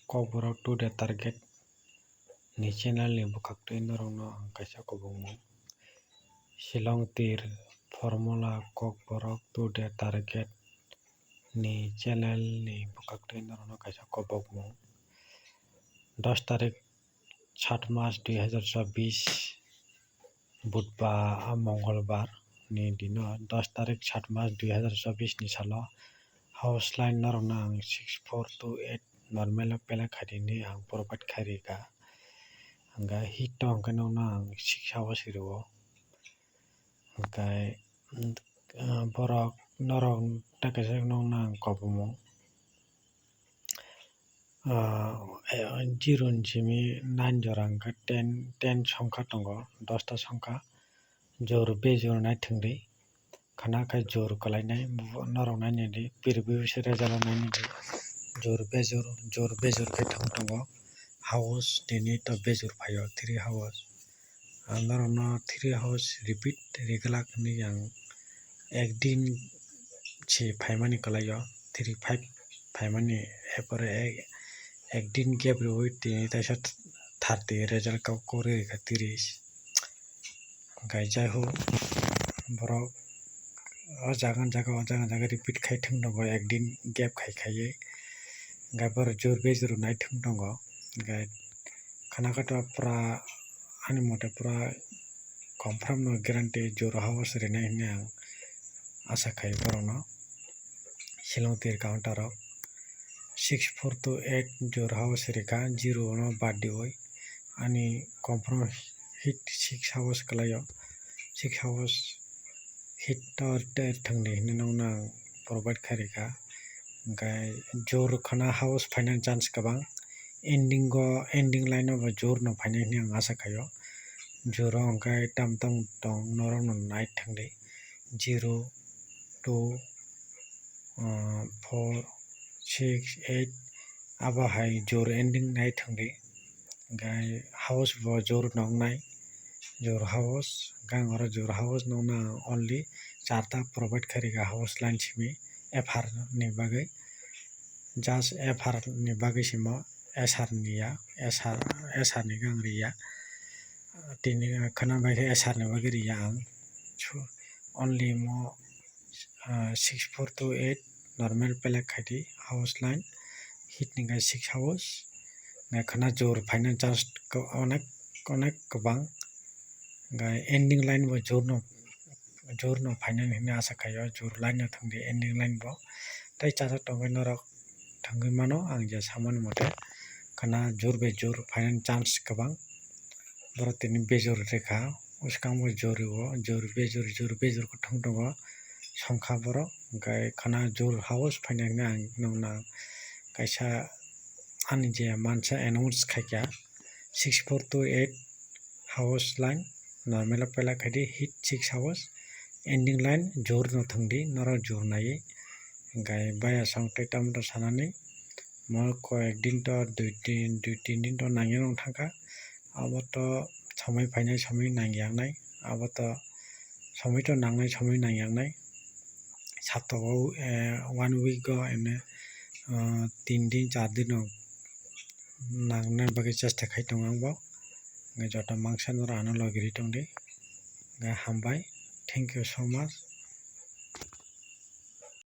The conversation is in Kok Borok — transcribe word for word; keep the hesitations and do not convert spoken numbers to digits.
Kokborok Today Target ni channel ni bwkhaktwi norokno ang kaisa kobokmung. Shillong tir formula Kokborok Today Target ni channel ni bwkhaktwi norokno kaisa kobokmung. Dos tarik, sat mas dui hazar chobbish, Budhbar, ah, Mongolbar ni dino, dos tarik, sat mas dui hazar chobbish ni salo house line norokno ang six four two eight normal o pelek khaidi hinwi ang provide khai rikha. Hwnkhe hit to hwnkhe nokno ang six house rwo. Hwnkhe, ah, borok norok tei kaisa nokno ang kobomung. Ah, eh, zero ni simi nine jora hwnkhe ten, ten songkha tongo, dosta songkha. Jor bejor naithwngdi, khana khe jor kwlainai, bo norok nainadi, pir bibisi rejala nainadi. Jor bejor, jor bejor khe thang tongo. House tini to bejor phaio, three house. Ang norokno three house repeat riglak hinwi ang ekdin se phaimani kwlaio, three five phaimani, erpore ek, ekdin gap riui tini taisa thirty result kok kok rikha, tris. Hwnkhe jai ho borok o jaga jaga, o jaga jaga repeat khai thwng tongo, ekdin gap khai khaiwi. Hwnkhe borok jor bejor nai thwng tongo. Hwnkhe khana khe to pura ani mote pura confirm no guarantee jor house rinai hinwi ang asa khai borokno. Shillong tir counter o six four two eight jor house rikha, zero no bad diwi. Ani confirm hit six house kwlaio, six house hit to thwngdi hinwi nokno ang provide khai rikha. Hwnkhe jor khana house phaina chance kwbang. Ending o, ending line o bo jor no phainai hinwi ang asa khaio. Jor o hwnkhe tam tam tong, norok no nai thwngdi. Zero, two, ah, four, six, eight, abo hai jor ending nai thwngdi. Hwnkhe house bo jor no wngnai, jor house, hwnkhe ang oro jor house nokno ang only charta provide khai rikha house line simi F R ni bagwi. Just F R ni bagwi simo, S R ni ya, S R, S R ni khe ang riya. Tini khana bai khe S R ni bagwi riya ang. So, only mo, ah, six four two eight normal pelek khaidi house line, hit ni khe six house. Hwnkhe khana jor phaina chance ko-, onek, onek kwbang. Hwnkhe ending line bo jor no, jor no phainani hinwi asa khaio, jor line no thwngdi ending line bo. Tei chajak tongwi norok thwngwi mano, ang je samani mote khana jor bai jor phainani chance kwbang. Borok tini bejor rikha, bwskango jor rwo, jor bejor, jor bejor kwthwng tongo, songkha borok. Hwnkhe khana jor house phainani hinwi ang nokna kaisa ani je mansa announce khaikha, six four two eight house line, normal o pelek khaidi hit six house, ending line jor no thwngdi, norok jor naiwi. Hwnkhe baya song tei tamo sanani, mo koi ek din to dui din, dui tin din to nangya wng thangkha, abo to somoi phainai somoi nangya wngnai, abo to somoi to nangnai somoi nangya wngnai. Satok o, eh, one week o ene, ah, tin din char din rok nangna bagwi chesta khai tongo ang bo. Hwnkhe joto mangsa norok ano logi ri tongdi. Hwnkhe hambai. Thank you so much.